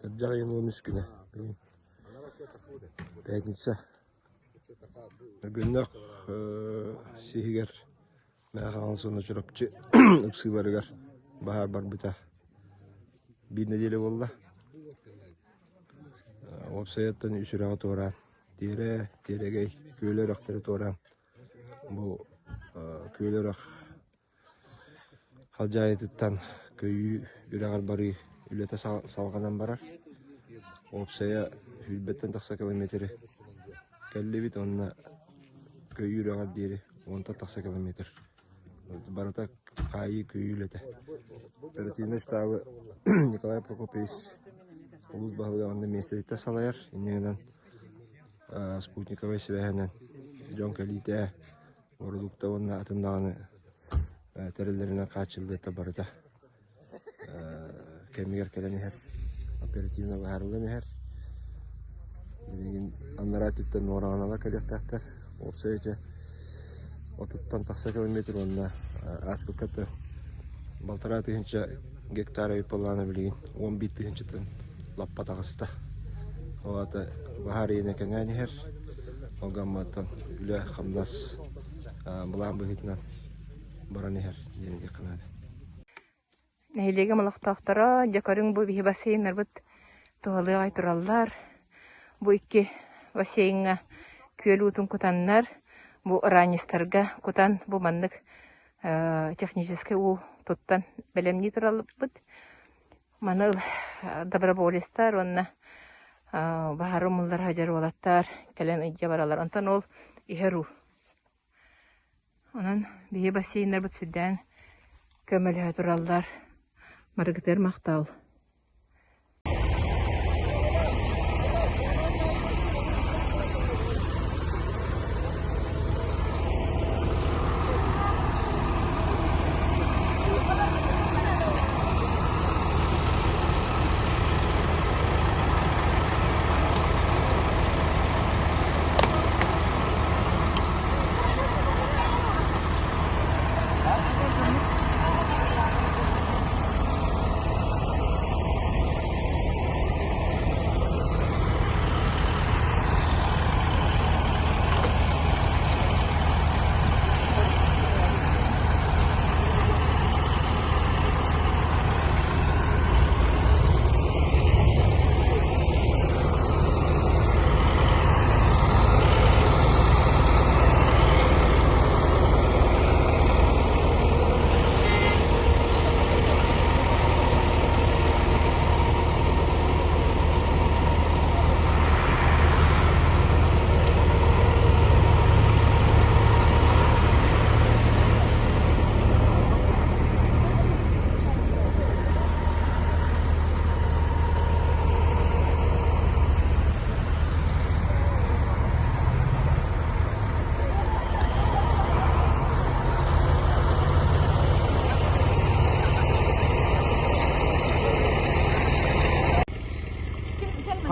Атырдьах ыйын 13 күнэ бүгүн пятница. Өргөннөөх сиһигэр Мэҥэ Хаҥалас уонна Чурапчы ыпсыыларыгар баһаар барбыта биир нэдиэлэ буолла. Уопсайыттан үс үрэҕи туораан, Тиэрэ, Тиэрэгэй, Күөлэ үрэхтэри туораан бу Күөлэ үрэх Халдьаайытыттан Көйүү үрэҕэр барыы үлэтэ салҕанан барар. Уопсайа сүүрбэттэн тахса километры кэллибит уонна Көйүү үрэҕэр диэри уонтан тахса километр. Барыта хаайыы көйүү үлэтэ. Оперативнай штабы Николай Прокопьевич улуус баһылыга уонна миэстэбиттэн салайар. Инньэ гынан спутниковай сибээһинэн дьон кэлиитэ бородуукта уонна атын даҕаны тэриллэринэн хааччыллыыта барыта кэмигэр кэлэн иһэр, оперативно быһаарыллан иһэр. Билигин анараа өттүттэн Нуораҕаналар кэлиэхтээхтэр. Уопсайа чэ отуттан тахса километр уонна ааспыкка да балтараа тыһыынча гектар ыйыппалаана билигин 11 тыһыынчаттан лаппа таҕыста. Ол аата баһаар иэнэ кэҥээн иһэр. Ол гамматтан үлэ-хамнас былаан быһыытынан баран иһэр диэн этиэххэ наада. Нэһилиэгим олохтоохторо, дьэ көрүҥ бу биһи бассейннарбыт туһалыы аҕай тураллар. Бу икки бассейҥҥа күөл уутун кутаннар, бу ранецтарга кутан бу маннык техническэй уу туттан бэлэмнии туралларбыт. Маны доброволецтар уонна баһаары умуллара сылдьар уолаттар кэлэн илдьэ бараллар. Онтон ол иһэр уу. Онон биһи бассейннарбыт сүрдээн көмөлөһө тураллар. Барыгытыгар махтал.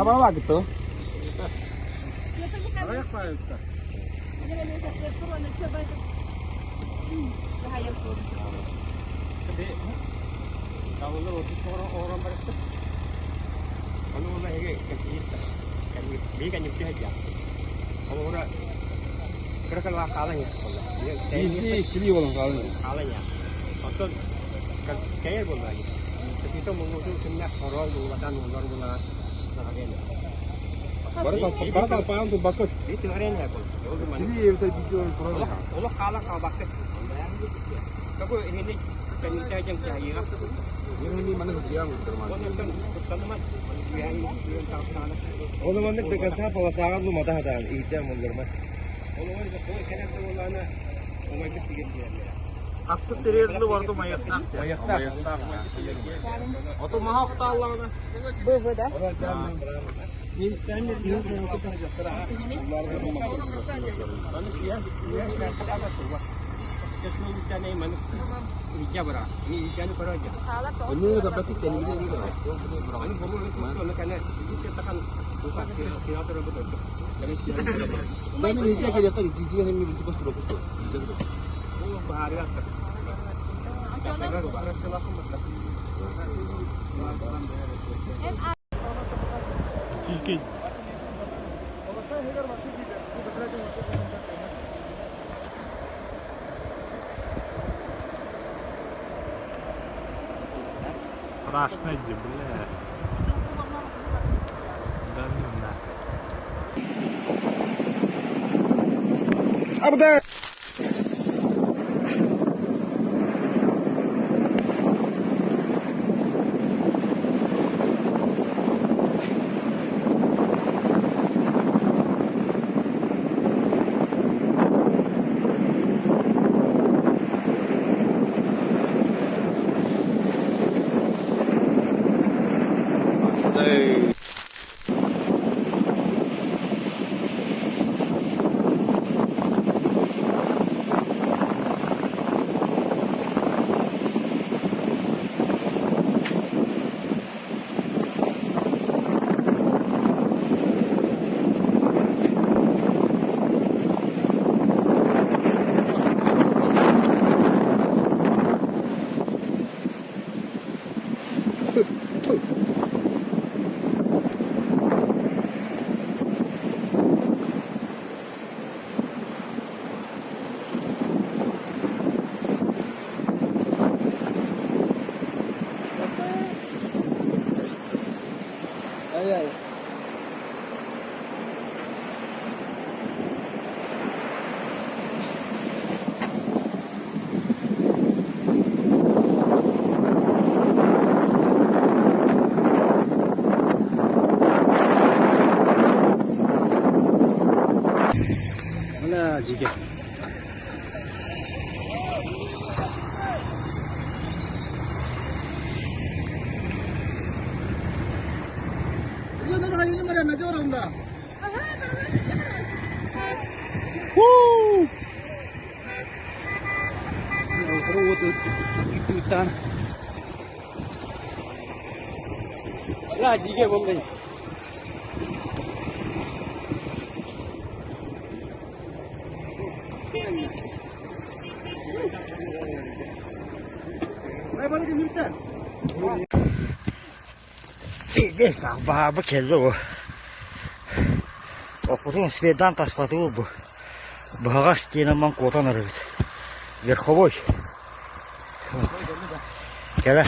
Хабалаабыт Ону маннык до конца полосаҕа лумата сатаан иһиттээн булларма. Хаспыт сириэрдили барыта умайыахтаах. Умайыахтаах. Ото маһа охтааллаҕына. Б да? Страшно иди, бля. Да ну на. Абда! Бля, жеке. Бля, жеке болдың. Пиздец, баба кэллэ бу. Оппутун спедан таспатыбыт бу. Быһаҕас диэн куотан эрэбит. Верховой. Кэлэ.